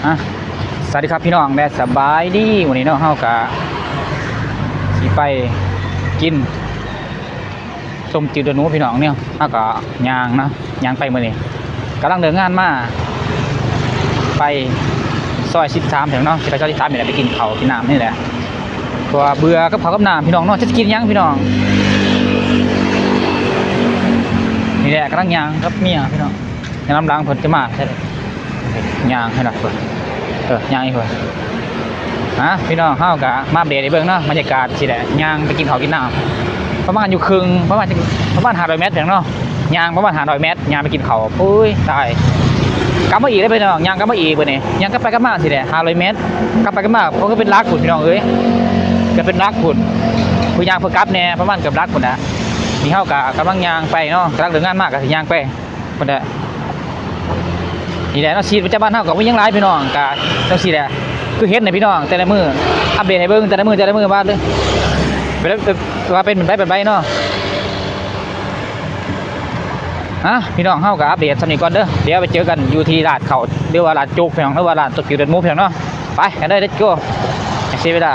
ອ່ະ ສະຫວັດດີຄັບພີ່ນ້ອງ ແລະ ສະບາຍດີ. ມື້ນີ້ເນາະ ເຮົາກະຊິໄປກິນສົ້ມຈືດດອນໜູພີ່ນ້ອງເນາະ. ເຮົາກະຍ່າງເນາະ ຍ່າງໄປມື້ນີ້ ກຳລັງເລີກງານມາ ໄປຊອຍສິບສາມເຖິງເນາະ ຊິໄປຊອຍສິບສາມນີ້ແຫຼະ ໄປກິນເຂົ້າກິນນ້ຳນີ້ແຫຼະ ເພາະວ່າເບື່ອກັບເຂົ້າກັບນ້ຳພີ່ນ້ອງເນາະ. ຈະກິນຫຍັງພີ່ນ້ອງ? ນີ້ແຫຼະ ກຳລັງຍ່າງກັບເມຍພີ່ນ້ອງ ນຳຫຼັງເພິ່ນຈະມາ ຍ່າງໃຫ້ໜ່ອຍເພິ່ນ ເອີ ຍ່າງໃຫ້ເພິ່ນ. ອ່ະ ພີ່ນ້ອງ ເຮົາກະມາອັບເດດໃຫ້ເບິ່ງເນາະ ບັນຍາກາດຊີ້ແຫຼະ ຍ່າງໄປກິນເຂົ້າກິນນ້ຳ ປະມານຢູ່ເຄິ່ງ ປະມານ ປະມານຫ້າຮ້ອຍແມັດເອງເນາະ ຍ່າງປະມານຫ້າຮ້ອຍແມັດ ຍ່າງໄປກິນເຂົ້າ. ໂອ້ຍ ຕາຍ ກັບມາອີກເດ້ພີ່ນ້ອງ ຍ່າງກັບມາອີກ ບາດນີ້ຍ່າງກັບໄປກັບມາຊີ້ແຫຼະ ຫ້າຮ້ອຍແມັດ ກັບໄປກັບມາ ກໍຄືເປັນຫຼັກພຸ້ນພີ່ນ້ອງເອີຍ ກໍເປັນຫຼັກພຸ້ນ ຜູ້ຍ່າງເພື່ອກັບແດ່ ປະມານເກືອບຫຼັກພຸ້ນນະ. ນີ້ເຮົາກະກຳລັງຍ່າງໄປເນາະ ກຳລັງເລີກງານມາກະຊິຍ່າງໄປ ພຸ້ນແຫຼະ. ນີ້ແຫຼະເນາະ ຊີວິດປະຈຳວັນເຮົາກໍບໍ່ມີຫຍັງຫຼາຍພີ່ນ້ອງ ກໍຈັ່ງຊີ້ແຫຼະ ຄືເຫັນໃຫ້ພີ່ນ້ອງແຕ່ລະມື້ ອັບເດດໃຫ້ເບິ່ງແຕ່ລະມື້ ແຕ່ລະມື້ວ່າ ເປັນ ວ່າເປັນແບບໃດແບບໃດເນາະ. ອ່ະ ພີ່ນ້ອງ ເຮົາກໍອັບເດດສ່ຳນີ້ກ່ອນເດີ ດຽວໄປເຈີກັນຢູ່ທີ່ຮ້ານເຂົ້າ ຫຼືວ່າຮ້ານໂຈກພີ່ນ້ອງ ຫຼືວ່າຮ້ານຕົ້ມຈືດດອນໜູພີ່ນ້ອງເນາະ. ໄປກັນເດີ let's go ຢ່າເສຍເວລາ.